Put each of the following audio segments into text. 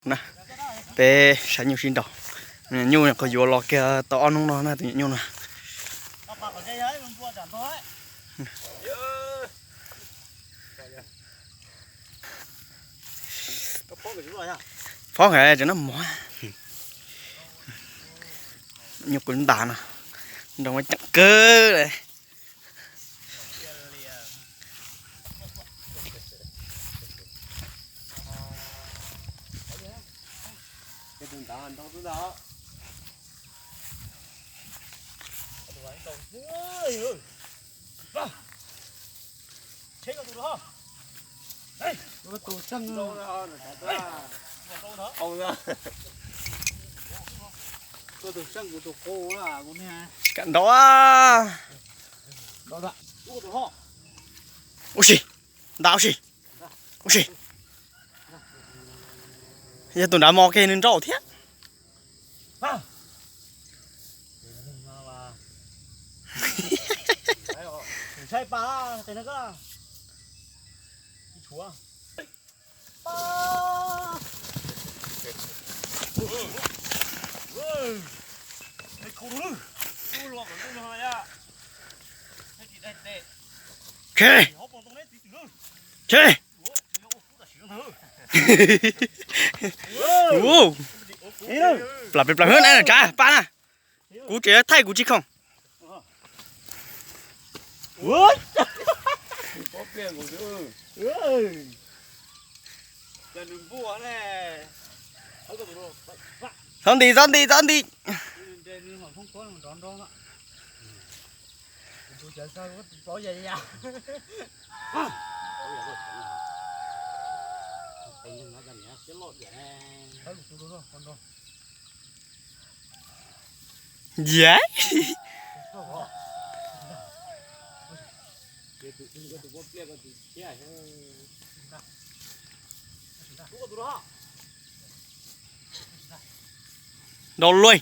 Na, peb saib nyuj sib nraus. Nyuam nyuj qhov yuav los kiag tau ob hnub no na tus nyuam nyuj no. Fob nkhav tseem noj mov. Nyuj qw ntas no, nroo ceem kawg li. Kam ntaus. Ua si, nta ua si, ua si. Yog tus nrad mos kiag nws nrauj thiab. Kheb, kheb. Plam plam plam hwb na, tsav pab na. Kuv tseem thaij kuv tsis khoom. Txhob nti, txhob nti, txhob nti. Yam. Nrau luaj.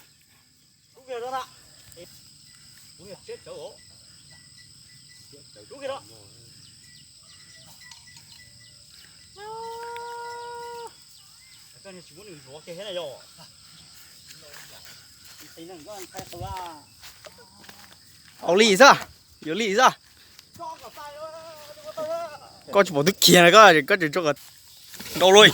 Au li xwb, yuav li xwb. Koj tsis pom twb khiav na, koj, koj tsis tso kom nrau luaj.